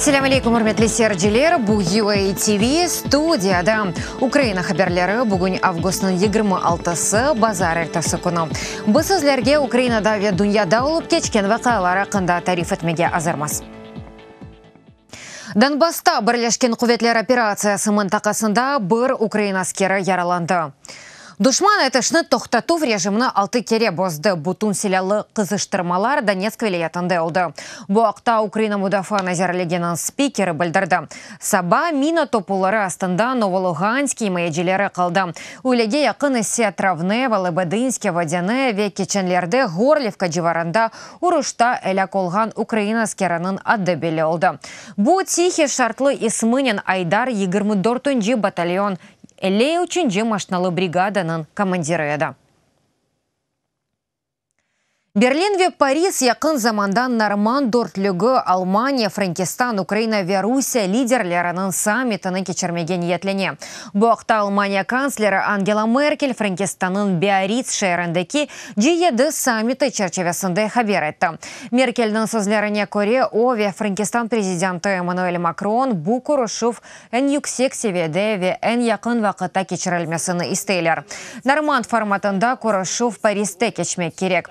Selâm aleykum, ürmetli seyirciler! Bu UA TV studiyada Ukraina haberleri. Bugün avgustnıñ 26-sı, bazarertesi künü. Biz sizlerge Ukrainada ve dünyada olıp keçken vaqialar aqqında tarif etmege azırmız. Donbassta Birleşken Quvetler operatsiyası mıntaqasında bir ukrain askeri yaralandı. Duşman ateşni toqtatuv rejimini altı kere bozdı, bütün silâlı qızıştırmalar Donetsk vilâyetinde oldı. Bu aqta Ukraina Mudafaa nazirliginiñ spikeri bildirdi. Saba mina topuları astında Novoluğansk imayecileri qaldı, üylege yaqın ise Travnevo, Lebedınske, Vodâne ve keçenlerde Ğorlivka civarında Uruşta elâk olğan ukrain askeriniñ adı belli oldı. Bu, Tihiy şartlı isminen Aydar 24-nci batalyon 53-nci maşnalı brigadanıñ komandiri edi. Berlin ve Paris yaqın zamanda Normand dörtlügi, Almaniya, Frenkistan, Ukraina ve Rusiye liderleriniñ sammitini keçirmege niyetlene. Bu aqta Almaniya kantsleri Angela Merkel Frenkistannıñ Biarritz şeerindeki G7 sammiti çerçivesinde haber etti. Merkelniñ sözlerine köre, o ve Frenkistan prezidenti Emmanuel Makron bu körüşüv eñ yüksek seviyede ve eñ yaqın vaqıtta keçirilmesini isteyler. Normand formatında körüşüv Pariste keçmek kerek.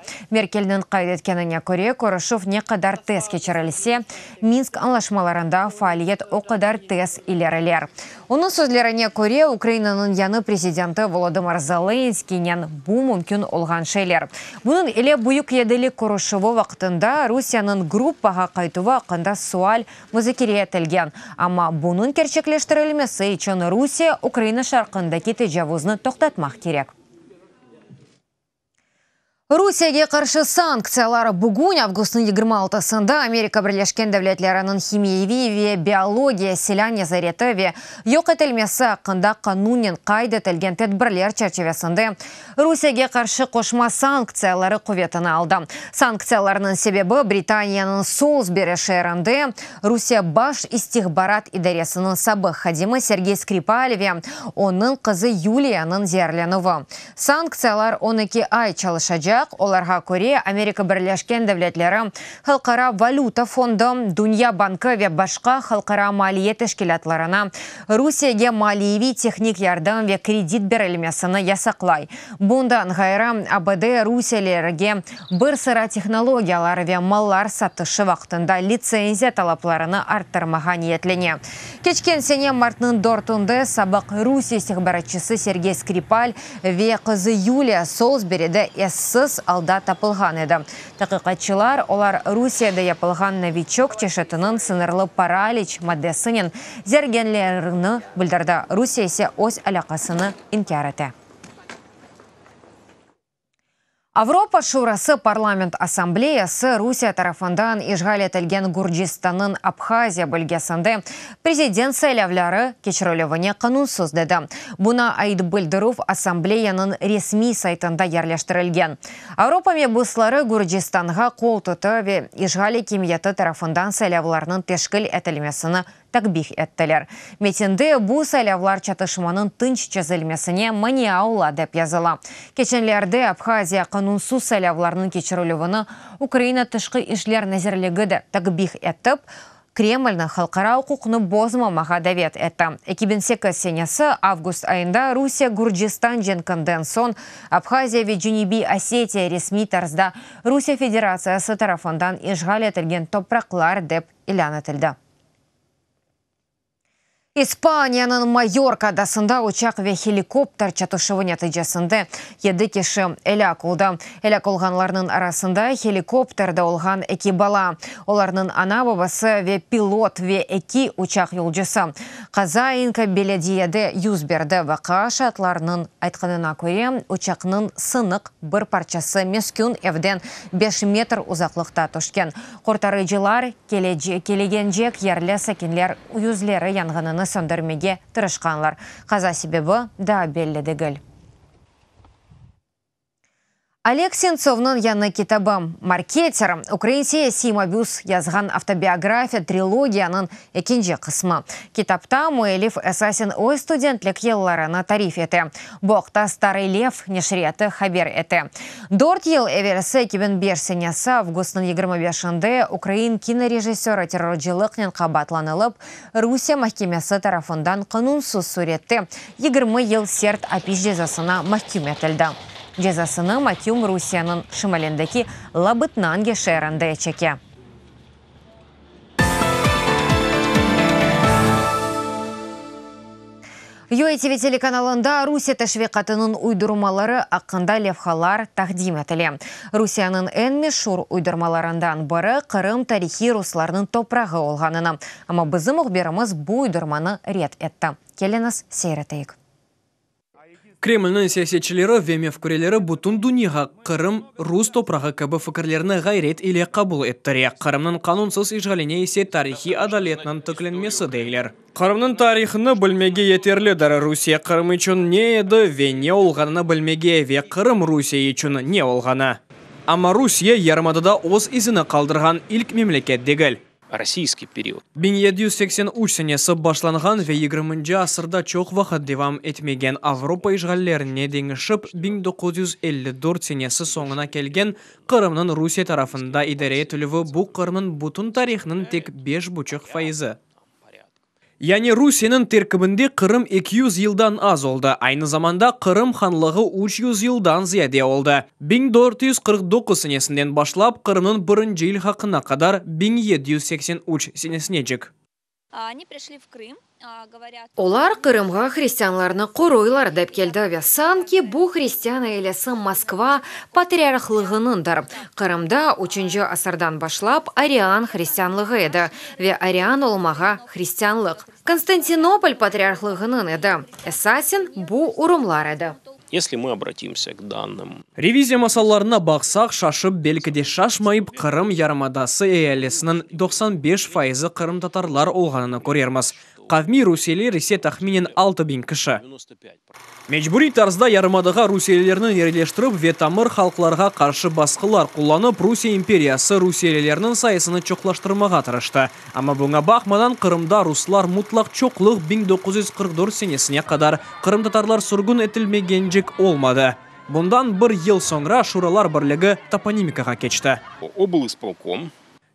Merkelniñ qayd etkenine köre, körüşüv ne qadar tez keçirilse, Minsk añlaşmalarında faaliyet o qadar tez ileriler. Onıñ sözlerine köre, Ukrainanıñ yañı prezidenti Volodımır Zelenskiynen bu mümkün olğan şeyler. Bunıñ ile Büyük yedilik körüşüvi vaqtında Rusiyeniñ gruppağa qaytuvı aqqında sual muzakere etilgen, amma bunıñ kerçekleştirilmesi içün Rusiye Ukraina şarqındaki tecavuznı toqtatmaq kerek. Rusiyege qarşı sanktsiyalar bugün, avgustnıñ 26-sında, Amerika Birleşken Devletleriniñ himiyeviy ve biologiya silâ nezareti ve yoq etilmesi aqqında qanunnen qayd etilgen tedbirler çerçivesinde Rusiyege qarşı qoşma sanktsiyaları quvetini aldı. Sanktsiyalarnıñ sebebi, Britaniyanıñ Solsberi şeerinde Rusiye Baş istihbarat idaresiniñ sabıq hadimi Sergey Skripal ve onıñ qızı Yuliyanıñ zeerlenüvi. Sanktsiyalar 12 ay çalışacaq, olarğa köre, Amerika Birleşken Devletleri, Halqara valüta fondu, Dünya bankı ve başqa halqara maliye teşkilâtlarına Rusiyege maliyeviy-tehnik yardım ve kredit berilmesini yasaqlay. Bundan ğayrı, ABD rusiyelilerge bir sıra tehnologiyalar ve mallar satışı vaqtında litsenziya talaplarını arttırmağa niyetlene. Keçken sene martnıñ dörtünde sabıq Rusiye istihbaratçısı Sergey Skripal ve qızı Yuliya Solsberide essiz alda tapılğan edi. Taqiqatçılar, olar Rusiyede yapılğan Noviçok çeşitiniñ sıñırlı paraliç maddesinen zergenlerini bildirdi, Rusiye ise öz alâqasını inkâr ete. Avropa Şurası Parlament Assambleyası Rusiye tarafından işğal etilgen Gürcistannıñ Abhaziya bölgesinde prezident saylâvları keçirilüvine qanunsız dedi. Buna ait bildirüv Assambleyanıñ resmiy saytında yerleştirilgen. Avropa mebusları Gürcistanğa qol tutı ve işğal akimiyeti tarafından saylâvlarnıñ teşkil etilmesini takbih ettiler. Metinde bu saylavlar çatışmanıñ tınç çezilmesine mania ola, dep yazıla. Keçenlerde Abhaziya qanunsız saylavlarnıñ keçirilüvini Ukraina Tışqı işler nazirligi de takbih etip, Kremlni halqara uquqnı bozmamağa davet etti. 2008 senesi avgust ayında Rusiye-Gürcistan cenkinden soñ Abhaziya ve Cenübiy Osetiya resmiy tarzda Rusiye Federatsiyası tarafından işğal etilgen topraqlar dep ilân etildi. İspaniyanıñ Mayorka adasında uçaq ve helikopter çatışuvı neticesinde yedi kişi elâk oldı. Elâk olğanlarnıñ arasında helikopterde olğan eki bala, olarnıñ ana-babası ve pilot ve eki uçaq yolcusı. Qaza Inka belediyede yüz berdi. Vaqia şaatlarınıñ aytqanına köre, uçaqnıñ sınıq bir parçası meskün evden beş metr uzaqlıqta tüşken. Qurtarıcılar kelegencek yerli sakinler yüzleri yanğınını söndürmege tırışqanlar. Qaza sebebi daa belli degil. Oleg Sentsovnıñ yañı kitabı, Marketer, ukrain siyasiy mabüs yazğan avtobiografiya trilogiyanıñ ekinci qısmı. Kitapta müellif esasen öz studentlik yıllarını tarif ete. Bu aqta Starıy Lev neşriyatı haber ete. Dört yıl evelsi, 2005 senesi avgustnıñ 25-nde, ukrain kinorejissörı terrorcılıqnen qabaatlanılıp, Rusiye mahkemesi tarafından qanunsız sürette 20 yıl sert apis cezasına mahküm etildi. Cezasını maküm Rusiyeniñ şimalindeki Labıtnangi şeerinde çeke. UATV telekanalında Rusiye teşviqatınıñ uydurmaları aqqında levhalar taqdim etile. Rusiyeniñ eñ meşur uydurmalarından biri, Qırım tarihiy ruslarnıñ toprağı olğanını. Amma bizim mühbirimiz bu uydurmanı red etti. Keliñiz, seyir eteyik. Kremlniñ siyasetçileri ve mefküreleri bütün dünyağa Qırım, rus toprağı kibi fikirlerni ğayret ile qabul ettire, Qırımnıñ qanunsız işğaline ise tarihiy adaletniñ tiklenmesi deyler. Qırımnıñ tarihını bilmege yeterlidir, Rusiye Qırım içün ne edi ve ne olğanını bilmege ve Qırım Rusiye içün ne olğanı. Amma Rusiye yarımadada öz izini qaldırğan ilk memleket degil. Rossiyskiy period. 1783 senesi başlanğan ve yigirminci asırda çoq vaqıt devam etmegen Avropa işğallerine deñişip 1954 senesi soñuna kelgen Qırımnıñ Rusiye tarafında idare etilüvi bu Qırımnıñ bütün tarihınıñ tek beş buçuq faizi. Yani Rusiyeniñ terkibinde Qırım 200 yıldan az oldı, aynı zamanda Qırım hanlığı 300 yıldan ziyade oldı. 1449 senesinden başlap Qırımnıñ birinci ilhaqına qadar 1783 senesinecik. Olar Qırımğa hristianlarnı qoruylar dep keldi ve sanki bu hristian ailesi Moskva patriarhlığınıñdır. Qırımda üçünci asırdan başlap arian hristianlığı edi ve arian olmağa hristianlıq, Konstantinopol patriarhlığınıñ edi. Esasen bu urumlar edi. Esli mı obratimsâ k dannım. Reviziya masallarına baqsaq, şaşıp, belki de şaşmayıp, Qırım yarımadası ealisiniñ 95 fayızı qırımtatarlar olğanını körermiz. Qavmiy rusiyeliler ise tahminen 6000 kişi. Mecburiy tarzda yarımadağa rusiyelilerni yerleştirip ve tamır halqlarğa qarşı basqılar qullanıp, Rusiye imperiyası rusiyelilerniñ sayısını çoqlaştırmağa tırıştı. Amma buña baqmadan, Qırımda ruslar mutlaq çoqluq 1944 senesine qadar qırımtatarlar sürgün etilmegencek olmadı. Bundan bir yıl soñra Şuralar Birligi toponimikağa keçti. Oblispolkom.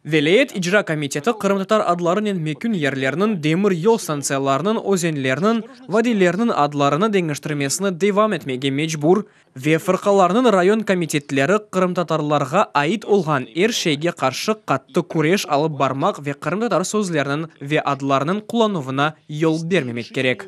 Vilâyet icra komiteti qırımtatar adlarınen mekün yerlerniñ, demir yol stantsiyalarınıñ, özenlerniñ, vadiylerniñ adlarını deñiştirmesini devam etmege mecbur ve fırqalarnıñ rayon komitetleri qırımtatarlarğa ait olğan er şeyge qarşı qattı küreş alıp barmaq ve qırımtatar sözleriniñ ve adlarınıñ qullanuvına yol bermemek kerek.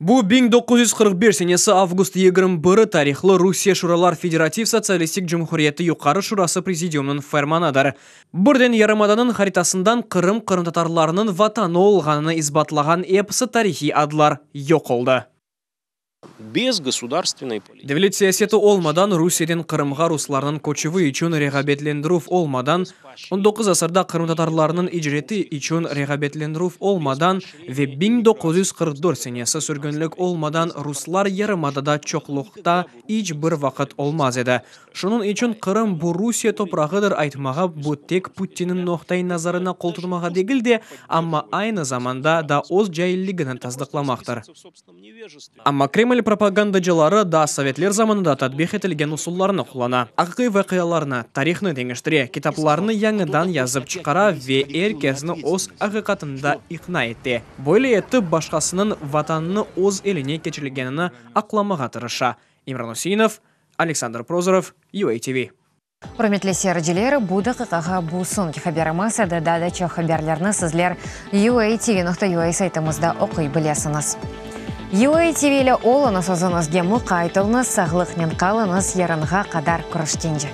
Bu 1941 senesi avgust 21 tarihlı Rusiye Şuralar Federativ Sotsialistik Cumhuriyeti Yuqarı Şurası Prezidiumınıñ fermanıdır. Birden yarımadanıñ haritasından Qırım qırımtatarlarınıñ vatanı olğanını isbatlağan episi tarihiy adlar yoq oldı. Bez gosudarstvennoy politiki. Devlet siyaseti olmadan, Rusiyeden Qırımğa ruslarnıñ köçüvi içün reğabetlendirüv olmadan, on doquz asırda qırımtatarlarnıñ icreti içün reğabetlendirüv olmadan ve 1944 senesi sürgünlik olmadan ruslar yarımadada çoqluqta iç bir vaqıt olmaz edi. Şunıñ içün Qırım bu Rusiye toprağıdır aytmağa bu tek Putinniñ noqta-i nazarına qoltutmağa degil de, amma aynı zamanda da öz cailligini tasdıqlamaqtır. Amma Kreml propagandacıları daa sovetler zamanında tatbiq etilgen usullarnı qullana, aqiqiy vaqialarnı, tarihnı deñiştire, kitaplarnı yañıdan yazıp çıqara ve er kesni öz aqiqatında iqna ete. Böyle etip, başqasınıñ Vatanını öz eline keçirilgenini aqlamağa tırışa. İmran Üseinov, Aleksandr Prozorov, UATV. Ürmetli seyirciler, bu daqiqağa bu soñki haberimiz edi. Daa da çoq haberlerni sizler uatv.ua saytımızda oquy bilesiñiz. UATV ile oluñız, özüñizge muqayt oluñız, sağlıqnen qalıñız, yarınğa qadar körüşkence.